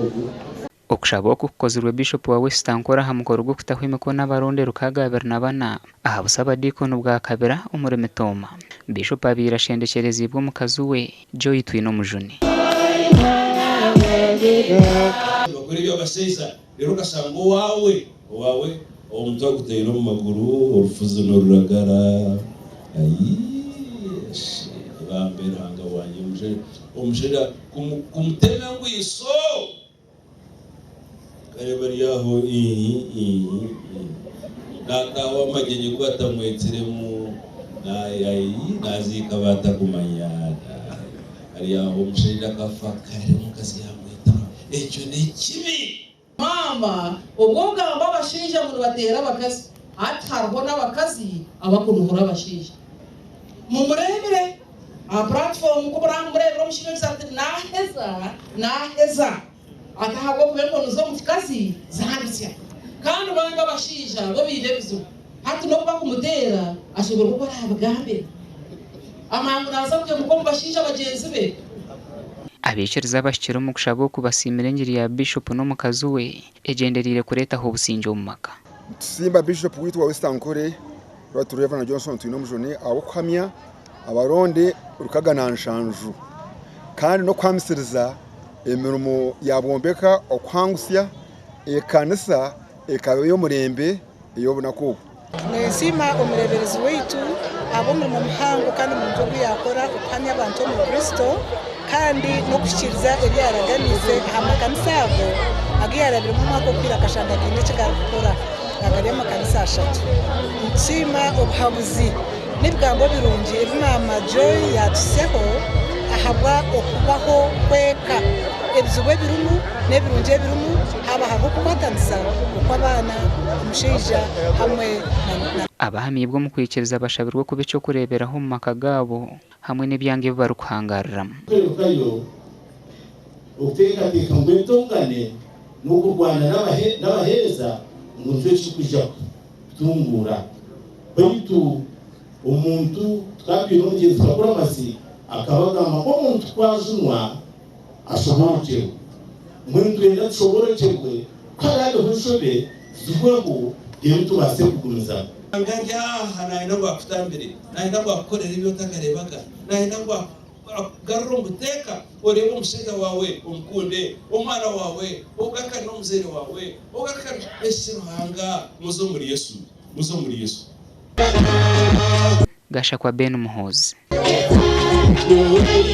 Ogu. Okushaba oku kukozirwe Bishopu wa West Ankole aha mukoro gw'okutaho emikono abaronda 24 aha busabadiikoni bwa Kabira omuri Mitooma. Bishopu abaire ashendekyereziibwe omukazi we, Joy Twinomujuni. Nibakora eby'abashaija reero okashanga owaawe owaawe omuntu akutaire omu maguru orufuzi n'oruragara aii eshi bambe Ruhanga wangye omushaija kumutema engwiso Kare bari aho ii ii ii Naataaha ow'amagyenyi gu batamwetsiremu Ayi naaziika baatakumanya Ari aho omushaija akafa kare omukazi yaamwetaba Ekyo n'ekibi! Maama, obwo ogamba abashaija ngu nibateera abakazi, hati hariho n'abakazi abakunuhura abashaija. Mumureebire aha puratifoomu ku muramureebire omushaija ogize ati naaheza, naaheza. Ati ahabw'okuba enkoni z'omu kikazi zaabitsya. Kandi bambi abashaija bo baine ebizibu. Hati n'obu bakumuteera ashoberwa oku araabigambire. Amangu naaza kuhemuka omu bashaija bagyenzi be. Abaikiriza abahikire omu kushaba oku basiimire engiri ya Bishopu n'omukazi we egyendereire kureetaho obusingye omu maka. Nitusiima Bishopu waitu wa West Ankole Right Rev Johnson Twinomujuni ahabw'okuhamya abaronde 67 kandi n'okuhamisiriza emirimo ya Bwombeka okuhangusya ekanisa ekaba ey'omurembe ey'obunaku obu. Ninsiima omureeberezi waitu ahabw'omurimo muhango kandi murungi ogu yaakora okuhamya abantu omuri Kristo kandi n'okuhikiiriza ebi yaaraganiise aha makanisa ago agu yaarabiremu omwaka oguhweire akashanga gaine eki garikukora agari amakanisa ashatu. Nitusiima obuhabuzi n'ebigambo birungi ebi Maama Joy yaatuhiseho ahabwa okubaho kw'eka, ebizibu ebirimu n'ebirungi ebirimu haaba hariho okukwatanisa okw'abaana, omushaija hamwe na. Abahamiibwe omu kwikiriza bashabirwe kuba eky'okureeberaho omu maka gaabo hamwe n'ebyanga ebi barikuhangaariramu. Kwirukayo okuteekateeka ngu entongane n'okurwana n'abaheereza ngu nikyo kirikwija kutunguura. Baitu omuntu tukaba twine omugyenzi Kakuramasi akaba agamba ngu omuntu ku ajunwa ashoboorokyerwe. Mbwenu nitwenda tushoborokyerwe ku haraabeho enshobe zihweho reero tubaase kugumizamu. Ruhanga ari aha nayenda ngu akutambire, nayenda ngu akukorere ebi otakareebaga, nayenda ngu akugarure omu buteeka, oreebe omushaija waawe omukunde, omwana waawe, ogarukane n'omuzaire waawe, ogarukane. Eshi Ruhanga, muze omuri Yesu, muze omuri Yesu. Gashakwa Ben Muhoozi.